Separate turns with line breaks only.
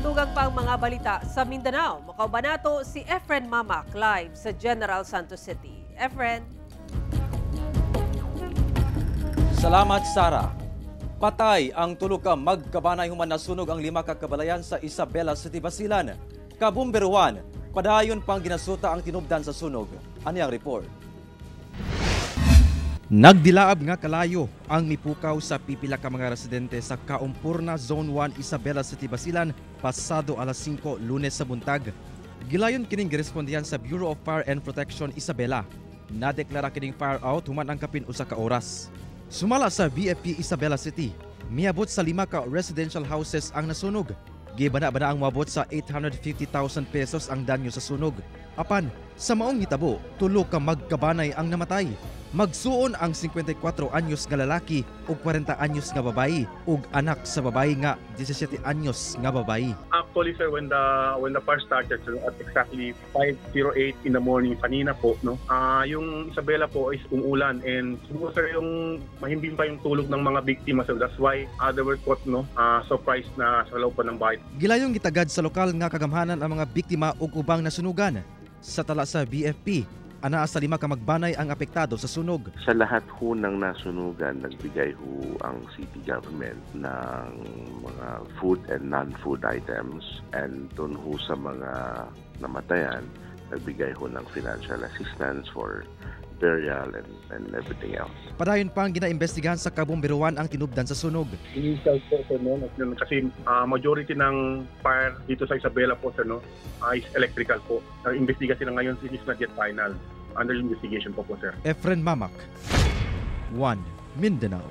Ang dugang pang mga balita sa Mindanao. Makauban nato si Efren Mamac live sa General Santos City. Efren.
Salamat, Sara. Patay ang tulo ka magkabanay human nasunog ang lima ka kabalayan sa Isabela City, Basilan. Kabumberuan, padayon pang ginasuta ang tinubdan sa sunog. Ani ang report.
Nagdilaab nga kalayo ang mipukaw sa pipila ka mga residente sa Kaumpurna Zone 1, Isabela City, Basilan pasado alas 5 Lunes sa buntag. Gilayon kining girespondihan sa Bureau of Fire and Protection Isabela. Nadeklara kining fire out human ang kapin usa ka oras. Sumala sa BFP Isabela City, miabot sa lima ka residential houses ang nasunog. Gibana-bana ang moabot sa 850,000 pesos ang danyo sa sunog. Apan, sa maong hitabo, tulo ka magkabanay ang namatay. Magsuon ang 54 anyos nga lalaki ug 40 anyos nga babayi ug anak sa babayi nga 17 anyos nga babayi.
Actually, sir, when the fire started, sir, at exactly 5:08 in the morning kanina po, no? Yung Isabela po is umulan and siguro, sir, yung mahimbing pa yung tulog ng mga biktima, sir. That's why they were caught, no? Surprised na sa loob po ng bahay.
Gilayong gitagad sa lokal nga kagamhanan ang mga biktima ug ubang nasunugan. Sa tala sa BFP, anaa sa lima ka magbanay ang apektado sa sunog.
Sa lahat ho ng nasunugan, nagbigay ho ang city government ng mga food and non-food items, and doon ho sa mga namatayan, nagbigay ho ng financial assistance for burial and everything else.
Padayon pang ginaimbestigahan sa kabumberuan ang tinubdan sa sunog.
Initial po, sir, no? Kasi majority ng fire dito sa Isabela po, sir, no? Is electrical po. Imbestiga sila ngayon, it is not yet final. Under investigation po po, sir.
Efren Mamac, 1 Mindanao.